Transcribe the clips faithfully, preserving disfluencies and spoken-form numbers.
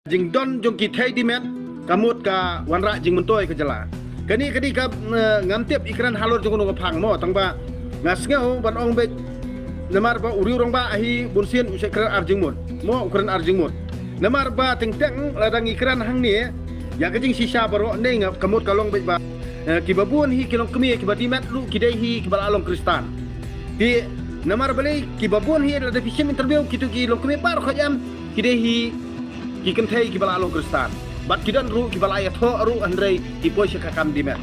jingdon jong ki thei dimet, ka mut ka wanrah jingmyntoi ka jylla. Kane ka dei ka, eh, ngam tip i kren halor jong kano ka phang mo, tang ba nga sngew ban ong beit, namar ba u riew rangbah hi bunsien u shu kren ar jingmut. Mo, u kren ar jingmut. Namar ba teng teng lada ngi kren hangne ïa ka jingshisha baroh ne nga, ka mut ka long beit ba, eh, kiba bun hi ki longkmie kiba dimet ruh ki dei hi kiba la long Khristan. Te namar balei kiba bun hi lada phi shim interview kito ki longkmie baroh khoit em, ki dei hi ki kynthei kiba la long Khristan. Bad ki don ruh kiba la ïathoh ruh hynrei ki poi sha ka kam dimet.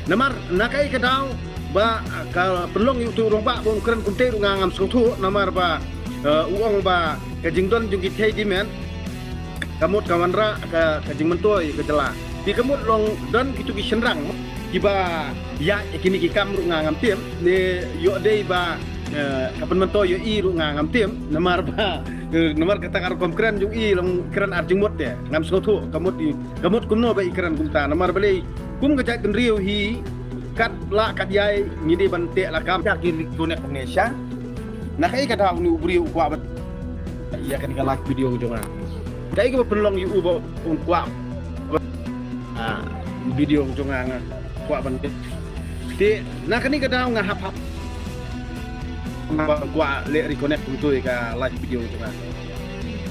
Namar na kaei ka daw ba ka pynlong ïa uto u rangbah ba un kren kumte ruh nga ngam sngewthuh, namar ba, eh, u ong ba ka jingdon jong ki thei dimet ka mut ka wanrah ka, ka jingmyntoi ka jylla. Te ka mut long don kito ki shynrang kiba ïa kine ki kam ruh nga ngam tip, ne ïoh dei ba, eh, ka pynmyntoi ïoh i ruh nga ngam tip, namar ba, eh, namar kata ka rukom kren jong i long kren ar jingmut te. Ngam sngewthuh ka mut i, ka mut kumno ba i kren kumta, namar balei kum ka jaitbynriew hi kat lah kat ïai ngi dei ban teh lakam. Ïa ki reconnect ne sha. Na kaei ka daw une u briew u kwah ban ïa kane ka live video jong nga. Kaei kaba pynlong ïa u ba un kwah, ah, video jong nga nga kwah ban. Te na kane ka daw nga hap hap nga kwah leh reconnect kumto ïa ka live video jong nga.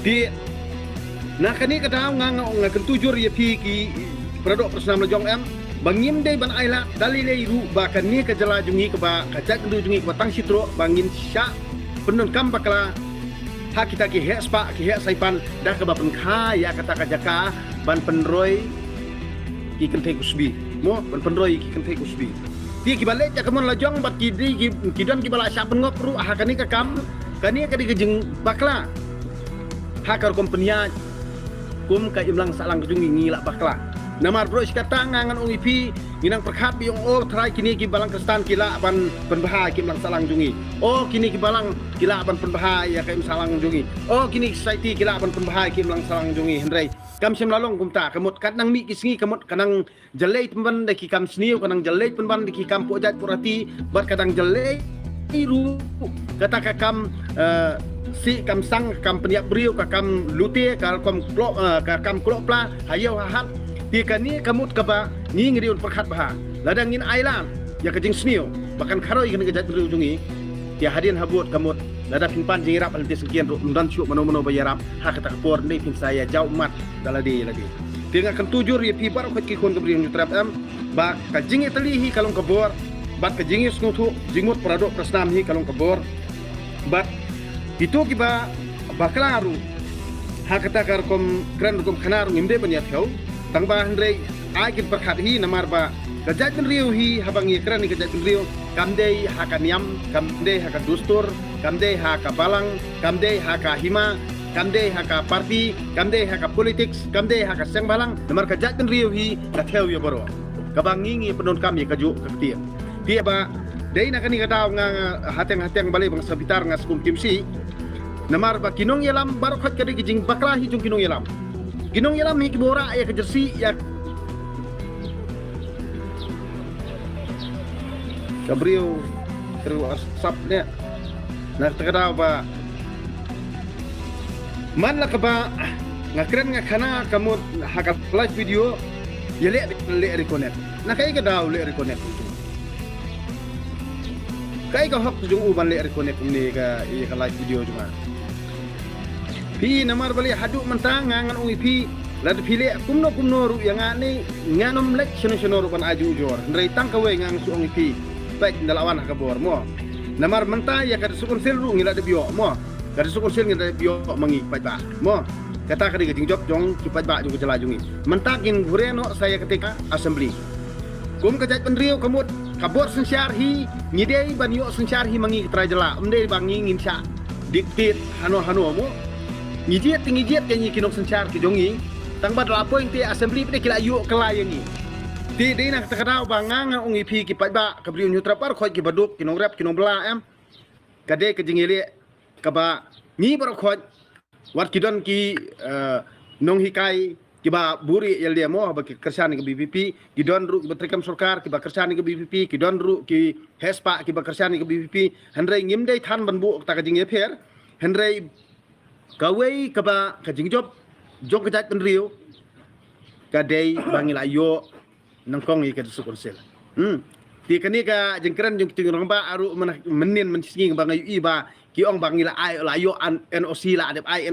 Te na kane ka daw nga, nga, nga kyntu jur ïa phi ki para doh para snam la jong em, ba ngim dei ban ailad da lei lei ruh ba kane ka jylla jong ngi kaba ka jaitbynriew jong ngi kaba tang shi trok ba ngin shah pyndonkam bakla ha kita ki heh spah ki heh saipan da kaba pynkha ïa kata ka jaka ban pynroi ki kynthei kusbi. Mo, ban pynroi ki kynthei kusbi. Te kiba leit ïa ka mon la jong bad ki dei ki, ki don kiba la shah pynngop ruh ha kane ka kam, kane ka dei ka jingbakla ha ka rukom pynïaid kum ka imlang sahlang ka jong ngi, ngi lah bakla. Namar baroh shi katta nga ngan ong ïa phi, ngi nang pyrkhat ba ong, o Trai, kine ki balang Khristan ki lah ban pynbha ki imlang sahlang jong ngi. O kine ki balang ki lah ban pynbha ïa ka im sahlang jong ngi. O kine ki society ki lah ban pynbha ki imlang sahlang jong ngi. Hynrei kam shym la long kumta, ka mut kat nang mih ki sngi ka mut ka nang jyllei pynban da ki kam sniew, ka nang jyllei pynban da ki kam poh jait poh rati, bad ka dang jyllei ruh kata ka kam, eh, sih kam sang, ka kam pynïap briew, ka kam lute, ka kam kloh, eh, ka kam kloh pla ha ïew ha hat. Te kane ka mut kaba ngi ngi dei ban pyrkhat bha. Lada ngin ailad ïa ka jingsniew ba kan kharoi kane ka jaitbynriew jong ngi, te hadien habud ka mut lada phin pan jingïarap ha lynti syngkien ruh, ym don shuh mano mano ba ïarap ha kata ka por, ne phin sa ïa jaw mat da lade lade. Te nga kyntu jur ïa phi baroh khoit ki khun ka Bri U Hynñiewtrep em, ba ka jingïatylli hi ka long ka bor, bad ka jingïasngewthuh jingmut para doh para snam hi ka long ka bor. Bad kito kiba bakla ruh ha kata ka rukom kren rukom khana ruh ngim dei ban ïathew. Tang ba hynrei ai kin pyrkhat hi, namar ba ka jaitbynriew hi, haba ngi kren ïa ka jaitbynriew, kam dei ha ka niam, kam dei ha ka dustur, kam dei ha ka balang, kam dei ha ka hima, kam dei ha ka party, kam dei ha ka politics, kam dei ha ka seng bhalang. Namar ka jaitbynriew hi ka thew ïa baroh. Kaba ngi ngi pyndonkam ïa kajuh ka ktien. Te ba dei na kane ka daw nga, nga hateng hateng balei ba nga sa bitar, nga sngewthuh shi. Namar ba ki nongïalam baroh khoit ka dei ka jingbakla hi jong ki nongïalam. Ki nongïalam hi kiba wanrah ïa ka jersey ïa ka briew, ka briew arsap ne. Na kata ka daw ba man la kaba nga kren nga khana ka mut ha ka live video, ïa leh, leh reconnect. Na kaei ka daw leh reconnect? Kaei ka hok jong u ban leh reconnect kumne ka, ïa ka live video jong nga? Phi, namar balei haduh mynta nga ngan ong ïa phi, lada phi leh kumno kumno ruh ïa nga ne ngan ym leit shano shano ruh ban ai jingujor. Hynrei tang kawei nga ngan shu ong ïa phi, peit, nda la wan ha ka bor mo. Namar mynta ïa ka District Council ruh ngi la dep ïoh mo. Ka District Council ngi la dep ïoh ma ngi paidbah mo. Kata ka dei ka jingjop jong ki paidbah jong ka jylla jong ngi. Mynta kin kure noh sa ïa kata ka assembly. Kum ka jaitbynriew ka mut ka bor synshar hi, ngi dei ban ïoh synshar hi ma ngi ka trai jylla, ym dei ba ngi ngin shah dictate hano hano mo. Ngi jied te ngi jied ïa ngi ki nongsynshar ki jong ngi. Tang ba da la appoint te assembly pat ki la ïoh kylla ïa ngi. Te dei na kata ka daw ba nga ngan ong ïa phi ki paidbah ka Bri U Hynñiewtrep baroh khoit, kiba duk, ki nongrep, ki nongbylla em. Ka dei ka jingïaleh kaba ngi baroh khoit, wat ki don ki, eh, nonghikai kiba buhrieh ïalade mo, ba ki kyrshan ïa ka VPP, ki don ruh kiba treikam sorkar kiba kyrshan ïa ka VPP, ki don ruh ki heh spah kiba kyrshan ïa ka VPP. Hynrei ngim dei than ban buh kata ka jingïapher. Hynrei kawei kaba ka jingjop jong ka jaitbynriew ka dei ba ngi la ïoh nyngkong ïa ka District Council. Hmm. Te kane ka jingkren jong ki nongrangbah ruh mynnin mynsngi ba ngi la ïoh N O C, la dep ai